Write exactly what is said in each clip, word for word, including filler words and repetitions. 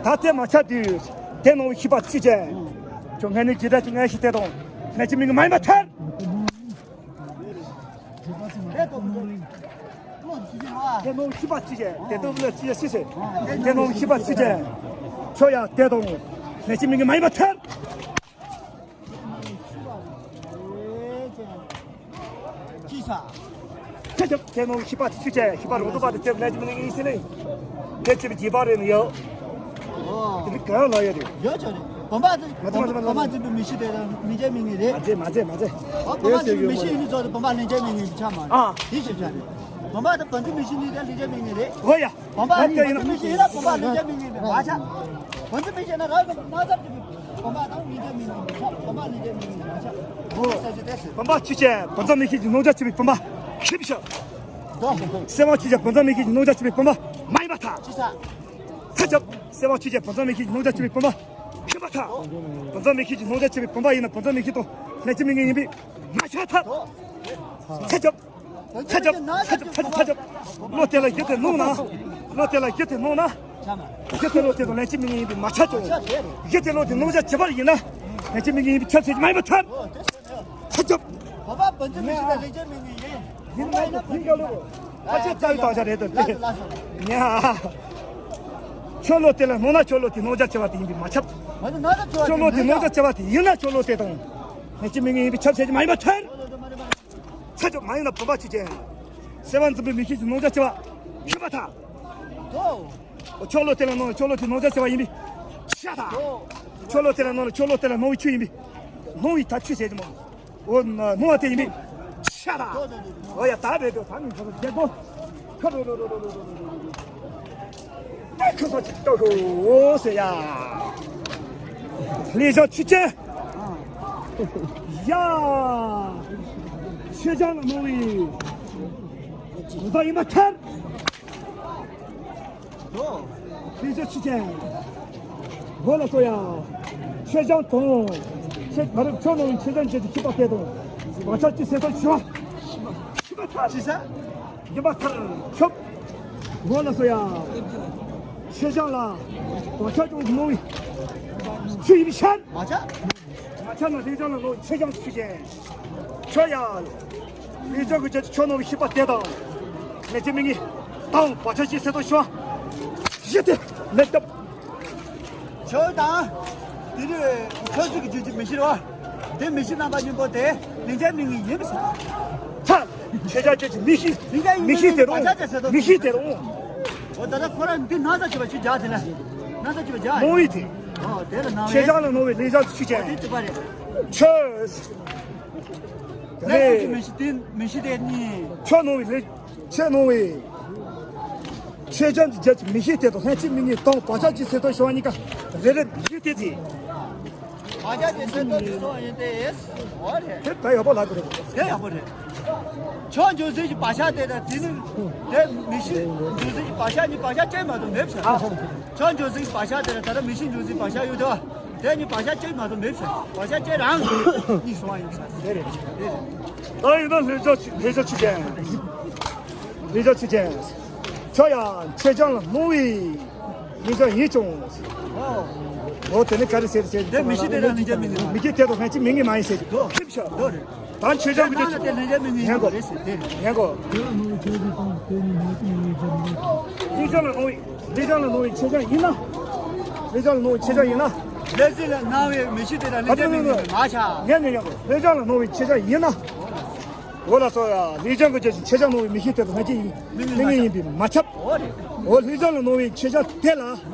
ད་དེ་མ་ཆགས་དུས་དེ་ནང་བཞིན་པ་ཚུད་ཅན། ཁྱོད་ངས་ནི་ཇི་ལྟར་ཅི་ངས་ཤི་དེ་དང་ངས་ཅི་མིན་མ་ཡིན་པ་ཐལ། དེ་ནང་བཞིན་པ་ཚུད་ཅན། དེ་དང་ལ་ཅི་ཡ་ཤི་ཟེར། དེ་ནང་བཞིན་པ་ཚུད་ཅན། ཁྱོད་ཡ་དེ་དང་ངས་ཅི་མིན་མ་ཡིན་པ་ཐལ། ཅི་ས། ཁྱེད་ཚོ་དེ་ནང་ཤི་པ་ཚུད་ཅན། ཤི་པ་རོ་དུ་པ་དེ་ཚེ་ལས་ཀྱི་མི་ནི་ངེས་ཟེར་ནས། དེ་ཚེ་བྱིས་པ་རེད་ནི་ཡོད། ཨོ། དེ་ནི་ག་ལ་ཡོད་རེད། ཡོད་ཆོག་རེད། བོམ་པ་དེ་མ་ཚད་མ་ཚད་བོམ་པ་ཚད་པའི་མི་ཤི་དེ་ལས་ཀྱི་མི་ངེས་རེད། མ་ཚད་མ་ཚད་མ་ཚད། ཨོ་བོམ་པ་ཚད་པའི་མི་ཤི་ཡིན་ནི་ཚོ་དེ་བོམ་པ་ལས་ཀྱི་མི་ངེས་ཆགས་མ་རེད། ཨ། དེ་ཤེས་བྱ་རེད། བོམ་པ་དེ་བོམ་ཚད་མི་ཤི་ནི་དེ་ལས་ཀྱི་མི་ངེས་རེད། ཨོ་ཡ། བོམ་པ་ཨ་ནི་དེ་ཡིན་ན་བོམ་ཚད་མི་ཤི་ཡིན་ན་བོམ་པ་ལས་ཀྱི་མི་ངེས་རེད་མ་ཆགས། བོམ་ཚད་མི་ཤི་ན་རང་གི་ན་ཚ་དེ་བོམ་པ་དང་ལས་ཀྱི་མི་ངེས་མ་ཆགས། བོམ་པ་ལས་ཀྱི་མི་ངེས་མ་ཆགས། ཨོ་ས་ཅི་དེ་ཟེར། བོམ་པ་ཚུད་ཅན། བོམ་ཚད་མི་ཤི་གི་ནོར་འཇགས་བྱེད་པའི་བོམ་པ་ཤི་བྱ། སེམས་དབང་ཆུ་ཅན། བོམ་ཚད་མི་ཤི་གི་ནོར་འཇགས་བྱེད་པའི་བོམ་པ་མ་ཡིན་པ་ཐལ། ཅི་ས། ཐལ་ཆབ། སེམས་དབང་ཆུ་ཅན། བོམ་ཚད་མི་ཤི་གི་ནོར་འཇགས་བྱེད་པའི་བོམ་པ་ཤི་བ་ཐལ། བོམ་ཚད་མི་ཤི་གི་ནོར་འཇགས་བྱེད་པའི་བོམ་པ་ཡིན་ན་བོམ་ཚད་མི་ཤི་དང་ལས་ཀྱི་མི་ངེས་ཡིན་པས་མ་ཆགས་ཐལ། ཐལ་ཆབ། ཐལ་ཆབ། ཐལ་ཆབ། ཐལ་ཆབ། ཐལ་ཆབ། བློ་དེ་ལ་གཞི་དེ་ནོར་ན། བློ་དེ་ལ་གཞི་དེ་ནོར་ན། གཞི་དེ་བློ་དེ་དང་ལས་ཀྱི་མི་ངེས་ཡིན་པས་མ་ཆགས་ཀྱང་། གཞི་དེ་བློ་དེ་ནོར་འཇགས་བྱེད་པ་ཡིན་ན། ལས་ཀྱི་མི་ངེས་ཡིན་པས་ཁྱབ་ཚད་ཀྱི་མ་ཡིན་པ་ཐལ། ཐལ་ཆབ། བོམ་པ་བོམ་ཚད་མི་ཤི་ན་ལས་ཀྱི་མི་ངེས་ཡིན། ཡིན་ན་ཡིན་ན་ཁྱོད་བློ་དེ་ལ་ནོར་ན་ཁྱོད་བློ་དེ་ནོར་འཇགས་བྱེད་པ་དེ་ཡིན་པས་མ་ཁྱབ། ཁྱོད་བློ་དེ་ནོར་འཇགས་བྱེད་པ་དེ་ཡིན་ན་ཁྱོད་བློ་དེ་དང་ལས་ཀྱི་མི་ངེས་ཡིན་པས་ཁྱབ་ཚད་ཀྱི་མ་ཡིན་པ་ཐལ། ཁྱོད་མ་ཡིན་ན་བོམ་པ་ཚུད་ཅན། སེམས་དབང་འཛིན་པའི་མི་ཤི་ནོར་འཇགས་བྱེད་པ་ཤི་བ་ཐལ། ཁྱོད་བློ་དེ་ལ་ནོར་ན་ཁྱོད་བློ་དེ་ནོར་འཇགས་བྱེད་པ་ཡིན་པས་ཤི་ཐལ། ཁྱོད་བློ་དེ་ལ་ནོར་ན་ཁྱོད་བློ་དེ་ལ་ནོར་བའི་ཆུ་ཡིན་པས། ནོར་བའི་ཐ་ཆུ་ཟེར་གྱི་མོ། འོ་ན་ནོར་བ་དེ་ཡིན་པས་ཤ་ད། འོ་ཡ་ད་རེད་དོ། ད་ནི་ཁོ་ཚོ་རྒྱལ་པོ། ཁ་རོ་རོ་རོ་རོ་རོ་རོ་རོ་རོ། ཨ་ཁ་ས་ཅིག་ལྟོས་ཤོག་ཟེར་ཡ། ལས་བྱང་ཆུ་ཅན། ཡ། ཆོས་བྱང་ལ་ནོར་བའི་གོ་ས་ཡིན་པ་ཐལ། ལས་བྱང་ཆུ་ཅན། འོ་ལགས་སོ་ཡ། ཆོས་བྱང་དང་། ཆོས་ད་རུང་ཁྱོད་ནོར་བའི་ཆོས་བྱང་བརྒྱད་ཀྱི་ཤི་པ་དེ་དང་། བག་ཆགས་ཀྱི་སེམས་ཐོག་ཤི་བ། ཤི་བ་ཐལ། ཅི་ས། ཡིན་པ་ཐལ། ཁྱོད། འོ་ལགས་སོ་ཡ། ཆོས་བྱང་ལ། བག་ཆགས་ཀྱི་ནོར་བའི་ཆུ་ཡིན་པའི་ཕྱིར། མ་ཆགས། མ་ཆགས་ན་ལས་བྱང་ལ་ནོར་བའི་ཆོས་བྱང་ཆུ་ཅན། ཁྱོད་ཡ། ལས་བྱང་གི་རྒྱུ་ཁྱོད་ནོར་བའི་ཤི་པ་དེ་དང་། ལས་ཀྱི་མི་ངེས་དང་བག་ཆགས་ཀྱི་སེམས་ཐོག་ཤི་བ། ཡེ་དེ་ལས་སྟབས། ཁྱོད་དང་། དེ་ནི་ཁྱོད་ཚོ་གི་རྒྱུད་ཀྱི་མི་ཤི་རེད་བ། དེ་མི་ཤི་རྣམ་པ་གཉིས་པོ་དེ་ལས་ཀྱི་མི་ངེས་ཡིན་པས། ཚ། ཁྱེད་ཅག་ཁྱེད་ཀྱི་མི་ཤི། མི་ཤི་དེ་རུང་། མི་ཤི་དེ་རུང་། འོ་ད་ལྟ་ཁོ་རང་འདི་ན་ཚ་བྱེད་པ་ཆུ་རྒྱག་དེ་ལ། ན་ཚ་བྱེད་པ་རྒྱག་ནོར་བའི་དེ། འོ་དེ་ལ་ན་བའི། ཆོས་བྱང་ལ་ནོར་བའི་ལས་བྱང་ཆུ་ཅན། དེ་གཅིག་པ་རེད། ཆོས། ལས་ཀྱི་མི་ཤི་དེ་མི་ཤི་དེ་གཉིས། ཁྱོད་ནོར་བའི་ལས། ཁྱེད་ནོར་བའི། ཆོས་བྱང་གི་རྒྱུད་ཀྱི་མི་ཤི་དེ་དང་ལྷན་ཅིག་མི་ངེས་དང་བག་ཆགས་ཀྱི་སེམས་ཐོག་ཤི་བ་གཉིས་ཀ་རེ་རེ་མི་ཤི་དེ་དེ། བག་ཆགས་ཀྱི་སེམས་ཐོག་ཏུ་སོང་ཡིན་ཏེ། འོ་རེད། དེ་ད་ཡག་པོ་ལབ་དགོས་རེད། དེ་ཡག་པོ་རེད། ཆོས་འབྱུང་ཟེར་གྱི་བག་ཆགས་དེ་དང་དེ་ནི། དེ་མི་ཤི་འབྱུང་ཟེར་གྱི་བག་ཆགས་གཉིས་བག་ཆགས་གཅིག་མ་གཏོགས་མེད་ཟེར། ཆོས་འབྱུང་ཟེར་གྱི་བག་ཆགས་དེ་དང་ད་ལྟ་མི་ཤི་འབྱུང་ཟེར་གྱི་བག་ཆགས་ཡོད་དོ། དེ་གཉིས་བག་ཆགས་གཅིག་མ་གཏོགས་མེད་ཟེར། བག་ཆགས་གཅིག་རང་གཉིས་སོང་བ་ཡིན་ཟེར། དེ་རེད། དེ་རེད། ད་ཡིན་ན་ལྷོད་ཆ་ཆུ་ལྷོད་ཆ་ཆུ་ཅན། ལྷོད་ཆ་ཆུ་ཅན། ཁྱོད་ཡང་ཆོས་བྱང་ལ་ནོར་བའི། ལས་བྱང་ཡིན་ཀྱང་། འོ་དེ་ནི་ག་རེ་ཟེར་ཟེར། དེ་མི་ཤི་དེ་དང་ལས་བྱང་མི་ངེས་མ། མི་ཤི་དེ་དང་ལྷན་ཅིག་མི་ངེས་མ་ཡིན་ཟེར་གྱི། ཁྱིམ་ཤ། དོ་རེད། ད་ཆོས་བྱང་གི་དེ་དེ་ལྷན་ཅིག་མི་ངེས་ཡིན་པ་རེད་ཟེར་དེ་རེད། ཡིན་གོ། ལས་བྱང་ལ་ནོར་བའི་ལས་བྱང་ལ་ནོར་བའི་ཆོས་བྱང་ཡིན་ན། ལས་བྱང་ལ་ནོར་བའི་ཆོས་བྱང་ཡིན་ན། ལས་བྱང་ལ་ནོར་བའི་མི་ཤི་དེ་དང་ལྷན་ཅིག་མི་ངེས་མ་ཆགས། ངས་ནི་ཡིན་གོ། ལས་བྱང་ལ་ནོར་བའི་ཆོས་བྱང་ཡིན་ན། འོ་ལགས་སོ་ཡ། ལས་བྱང་གི་རྒྱུད་ཀྱི་ཆོས་བྱང་ནོར་བའི་མི་ཤི་དེ་དང་ལྷན་ཅིག་མི་ངེས་ཡིན་པས་མ་ཁྱབ། འོ་རེད། འོ་ལས་བྱང་ལ་ནོར་བའི་ཆོས་བྱང་དེ་ལ།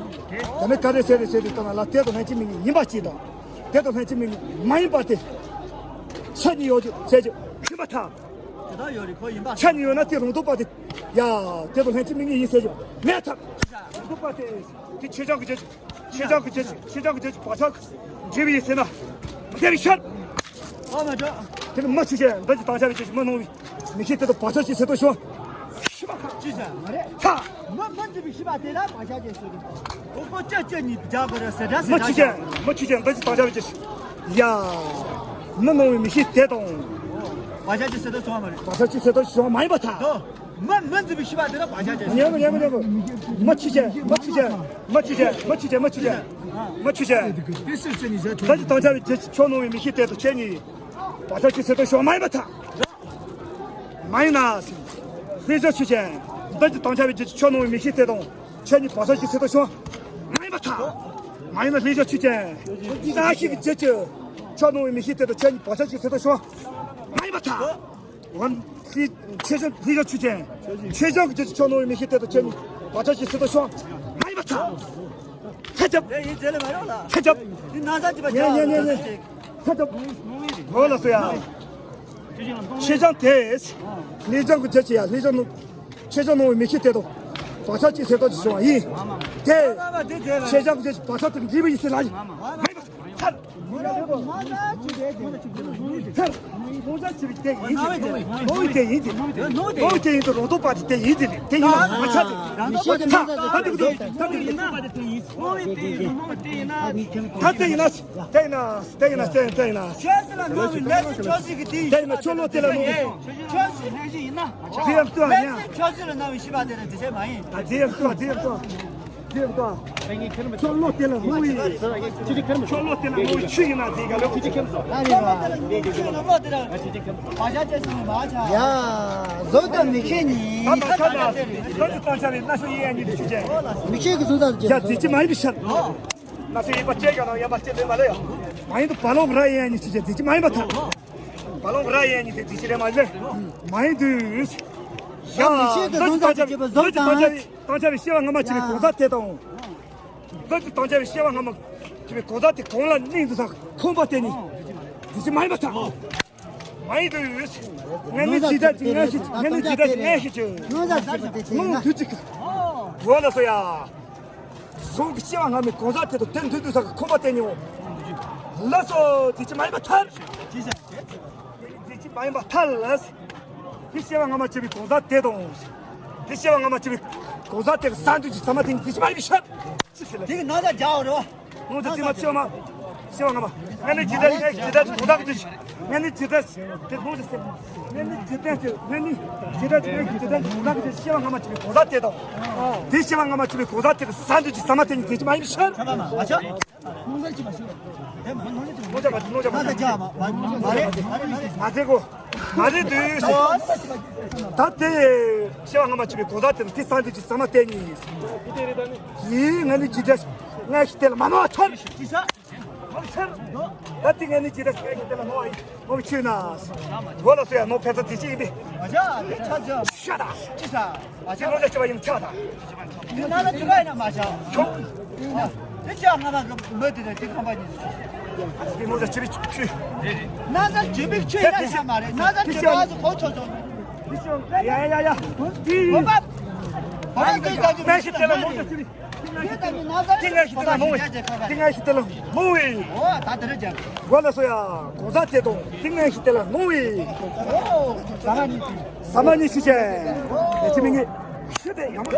དེ་ནི་ག་རེ་ཟེར་རེད་ཟེར་དུས་ད་ལ་དེ་དང་ལྷན་ཅིག་མི་ངེས་ཡིན་པ་གཅིག་དང་། དེ་དང་ལྷན་ཅིག་མི་ངེས་མ་ཡིན་པ་དེ། ཆ་གཉིས་ཡོད་ཀྱི་ཟེར་གྱི་ཡིན་པ་ཐལ། དེ་དག་ཡོད་རེད་ཁོ་ཡིན་པ། ཆ་གཉིས་ཡོད་ན་དེ་རང་ལྡོག་པ་དེ། ཡ། དེ་དང་ལྷན་ཅིག་མི་ངེས་ཡིན་ཟེར་གྱི་མེད་ཐལ། རང་ལྡོག་པ་དེ། དེ་ཆོས་བྱང་གི་རྒྱུད། ཆོས་བྱང་གི་རྒྱུད། ཆོས་བྱང་གི་རྒྱུད་བག་ཆགས་འབྲེལ་བའི་ཡིན་ཟེར་ན། མི་འབྲེལ་བའི་ཕྱིར། ཨ་མ་འདྲ། དེ་ནི་མི་ཆོས་ཅན། འདི་ཅི་དང་བྱ་བའི་རྒྱུད་མི་ནོར་བའི་མི་ཤི་དེ་དང་བག་ཆགས་ཀྱི་སེམས་ཐོག་ཤི་བ། ཤི་བ་ཁ་ཅི་ཟེར་མ་རེད། ཁ། མི་མི་འཇིག་པའི་ཤི་བ་དེ་ལ་བག་ཆགས་ཀྱི་སེམས་ཐོག་ཁོ་ཁོ་ཅི་ཅི་གཉིས་རྒྱག་དགོས་རེད་ཟེར་འདྲ་ཟེར་མི་འདྲ་ཆོས་ཅན། ཤི་བ། མི་ཆོས་ཅན། འདི་ཅི་དང་བྱ་བའི་རྒྱུད། ཡ། མི་ནོར་བའི་མི་ཤི་དེ་དང་། བག་ཆགས་ཀྱི་སེམས་ཐོག་ཤི་བ་མ་རེད། བག་ཆགས་ཀྱི་སེམས་ཐོག་ཤི་བ་མ་ཡིན་པ་ཐལ། དོ། མ་མ་འཛིན་པའི་ཤི་བ་དེ་ལ་བག་ཆགས་ཅན། ཉན་པ་ཉན་པ་ཉན་པ། མ་ཆུ་ཅན། མ་ཆུ་ཅན། མ་ཆུ་ཅན། མ་ཆུ་ཅན། མ་ཆུ་ཅན། མ་ཆུ་ཅན། ད་ཅི་དང་ཆ་བའི་རྒྱལ་ཕྱོགས་ནོར་བུའི་མི་ཤི་སྟེ་དུ་ཁྱེད་གཉིས་བག་ཆགས་ཅི་ཟེར་དུ་ཤོག་མ་ཡིན་པ་ཐ། མ་ཡིན་ན། ལྷིང་འཇགས་ཆུ་ཅན། ད་ཅི་དང་ཆ་བའི་རྒྱལ་ཕྱོགས་ནོར་བུའི་མི་ཤི་སྟེ་དང་ཁྱེད་གཉིས་བག་ཆགས་ཅི་ཟེར་དུ་ཤོག་མ་ཡིན་པ་ཐ། མ་ཡིན་ན་ལྷིང་འཇགས་ཆུ་ཅན། ས་གཞི་གི་རྒྱལ་ཕྱོགས་ནོར་བུའི་མི་ཤི་སྟེ་དང་ཁྱེད་གཉིས་བག་ཆགས་ཅི་ཟེར་དུ་ཤོག་མ་ཡིན་པ་ཐ། ཝན། ལྷིང་འཇགས། ལྷིང་འཇགས་ཆུ་ཅན། ཆོས་སྐྱོང་གི་རྒྱལ་ཕྱོགས་ནོར་བུའི་མི་ཤི་སྟེ་དང་ཁྱེད་གཉིས་བག་ཆགས་ཅི་ཟེར་དུ་ཤོག་མ་ཡིན་པ་ཐ། ཐ་ཅབ། ཐ་ཅབ། ཉན་ཉན་ཉན་ཉན། ཐ་ཅབ། གོ་ལ་སོ་ཡ། ཆོས་སྐྱོང་དེ། ལྷིང་འཇགས་ཀྱི་རྒྱལ་ཕྱོགས་ཡ། ལྷིང་འཇགས་ནོར། ཆོས་སྐྱོང་ནོར་བུའི་མི་ཤི་སྟེ་དང་བག་ཆགས་ཅི་ཟེར་དུ་ཤོག་ཡིན། དེ། ཆོས་སྐྱོང་གི་རྒྱལ་ཕྱོགས་བག་ཆགས་དེ་འདྲིས་པ་ཡིན་ཟེར་ལ་ཡིན། མ་ཡིན་པ་ཐ། ཐལ། ཐལ། ལྷིང་འཇགས་ཆུ་པའི་དེ་ཡིན་ཟེར། ནོར་བུའི་དེ་ཡིན་ཟེར། ནོར་བུའི་དེ་ཡིན་ཟེར། རོང་སྟོང་པ་དེ་དེ་ཡིན་ཟེར། དེ་ཡིན་ན་མ་ཆགས་ཟེར། ད་དེ་གི་དེ་ད་དེ་གི་དེ། ད་དེ་ཡིན་ན། ད་དེ་ཡིན་ན། དེ་ཡིན་ན། དེ་ཡིན་ན། ཆོས་སྲིད་ལ་གནང་བའི་ལས་ཚེ་ཆོས་སྲིད་ཀྱི་དེ་ཡིན། དེ་ཡིན་ན་ཆོས་ལོག་དེ་ལ་གནང་བའི། ཆོས་སྲིད་ལྷན་སྐྱེས་ཡིན་ན། དེ་ཡང་ལྟོས་ཨ་ཉ། ལས་ཚེ་ཆོས་སྲིད་ལ་གནང་བའི་ཤི་བ་དེ་ལ་འདི་བྱས་མ་ཡིན། ད་དེ་ཡང་ལྟོས་ཨ། དེ་ཡང་ལྟོས་ཨ། དེ་ཡང་ལྟོས་ཨ། ཆོས་ལོག་དེ་ལ་གནང་བའི། ཆོས་ལོག་དེ་ལ་གནང་བའི་ཆོས་ཡིན་ན་དེ་ག་ལ། ཡ། བཟོ་དང་མི་ཁྱེད་ནི། ད་མ་ཁ་ན། ད་དེ་བཏང་ཆ་རེད། ན་ཤོ་ཡེ་ཨ་ཉི་དེ་ཆུ་ཅན། མི་ཁྱེད་ཀྱི་བཟོ་དང་ཡ། དེ་ཅི་མ་ཡིན་པའི་ཕྱིར། ན་ཤོ་ཡེ་པ་ཅེ་ག་ན་ཡ་པ་ཅེ་མེད་མ་ལ་ཡ། མ་ཡིན་དུ་བ་ལོང་ར་ཡེ་ཨ་ཉི་ཆུ་ཅན། དེ་ཅི་མ་ཡིན་པ་ཐལ། བ་ལོང་ར་ཡེ་ཨ་ཉི་དེ་དེ་ཅི་རེད་མ་ལེ། མ་ཡིན་དུས། ཡ། མི་ཁྱེད་ཀྱི་བཟོ་དང་ཅི་བཟོ་དང་། བཏང་ཆ་བའི་བཏང་ཆ་བའི་སྐྱེ་བ་སྔ་མ་བྱས་པའི་གོང་ས་དེ་དང་། བདག་གི་དང་བཅས་པའི་སྐྱེ་བ་སྔ་མ་བྱས་པའི་གོ་ས་དེ་གོང་ལ་གླེང་དུ་ས་ཁོམ་པ་དེ་ནི། དེ་ཅི་མ་ཡིན་པ་ཐལ། མ་ཡིན་དུས། ངས་ནི་ཇི་ལྟར་ཅི་ངས་ཤེས། ངས་ནི་ཇི་ལྟར་ཅི་ངས་ཤེས་ཀྱི། ངོ་དུས་ཅིག་འོ་ལ་སོ་ཡ། གཟུགས་ཀྱི་སྐྱེ་བ་སྔ་མའི་གོ་ས་དེ་དང་དེ་མཐུན་དུ་ས་ཁོམ་པ་དེ་ནི་འོ། ལ་སོ་དེ་ཅི་མ་ཡིན་པ་ཐལ། དེ་ཅི་མ་ཡིན་པ་ཐལ། དེ་སྐྱེ་བ་སྔ་མ་བྱས་པའི་གོ་ས་དེ་དང་། དེ་སྐྱེ་བ་སྔ་མ་བྱས་པའི་གོ་ས་དེ་གི་ས་འདུས་ཀྱི་ས་མ་དེ་ནི་དེ་ཅི་མ་ཡིན་པའི་ཕྱིར། དེ་གི་ན་ཚ་རྒྱག་འོ་རེད་བ། ནང་དུ་ཙི་མ་ཚེ་མ། ཚེ་མ་ང་མ། ང་ནི་ཇི་ལྟར་ངས་ཇི་ལྟར་གོ་ཐག་ཏུ། ང་ནི་ཇི་ལྟར་དེ་ནོར་ཞིག་སེམས། ང་ནི་ཇི་ལྟར་ང་ནི་ཇི་ལྟར་ངས་ཇི་ལྟར་གོ་ཐག་ཏུ་སྐྱེ་བ་སྔ་མ་བྱས་པའི་གོ་ཐག་དེ་དང་། དེ་སྐྱེ་བ་སྔ་མ་བྱས་པའི་གོ་ཐག་དེ་གི་ས་འདུས་ཀྱི་ས་མ་དེ་ནི་དེ་ཅི་མ་ཡིན་ཕྱིར། ནོར་ཇ་མ་ཇི་ནོར་ཇ་མ་ཇི་ནོར་ཇ་མ་ཇི། མ་རེད་མ་རེད་མ་རེད། མ་རེད་གོ། མ་རེད་དུས། ད་དེ། སྐྱེ་བ་སྔ་མ་བྱས་པའི་གོ་ཐག་དེ་ནི་དེ་ས་འདུས་ཀྱི་ས་མ་དེ་ཉིད་ཡིན། ཡིན་ང་ནི་ཇི་ལྟར་ངས་ཤི་དེ་ལ་མ་ནོར་ཐར། ད་དེ་ངས་ནི་ཇི་ལྟར་ངས་ཤི་དེ་ལ་ནོར་ཡིན་ནོར་བའི་ཆོས་ན། གོ་ལ་སོ་ཡ་ནོར་ཕན་ཚ་དེ་ཅི་ཡིན་པས། ཤ་དང་། ཅི་ས། ཨ་ཅེ་ལོ་ཅ་ཅེ་བ་ཡིན་ཆ་དང་། དེ་ན་ལ་ཅི་བ་ཡིན་ན་མ་ཤ། ཆོག་དེ་ཅི་ང་མ་གི་མོ་དེ་དེ་ཁང་པ་ཉིད་དུ་ཆོག་དེ་ནོར་ཅ་ཅེ་བའི་ཆུ། ན་ཚ་ཅེ་བའི་ཆུ་ཡ་ཤ་མ་རེད། ན་ཚ་ཅེ་བ་ཟེར་གོ་ཆོག་ཆོག་ཡ་ཡ་ཡ། དེ་ངས་ཤི་དེ་ལ་ནོར་ཅ་ཅེ་བའི། དེ་ངས་ཤི་དེ་ལ་ནོར་བའི། དེ་ངས་ཤི་དེ་ལ་ནོར་བའི། འོ་ད་དེ་རེད་ཀྱང་། གོ་ལ་སོ་ཡ། གོ་ས་དེ་དང་དེ་ངས་ཤི་དེ་ལ་ནོར་བའི། ཨོ། ཟ་མ་ཉི་ཤི་ཅན། ཨེ་ཅི་མི་ངེས། ཤི་དེ་ཡང་མ།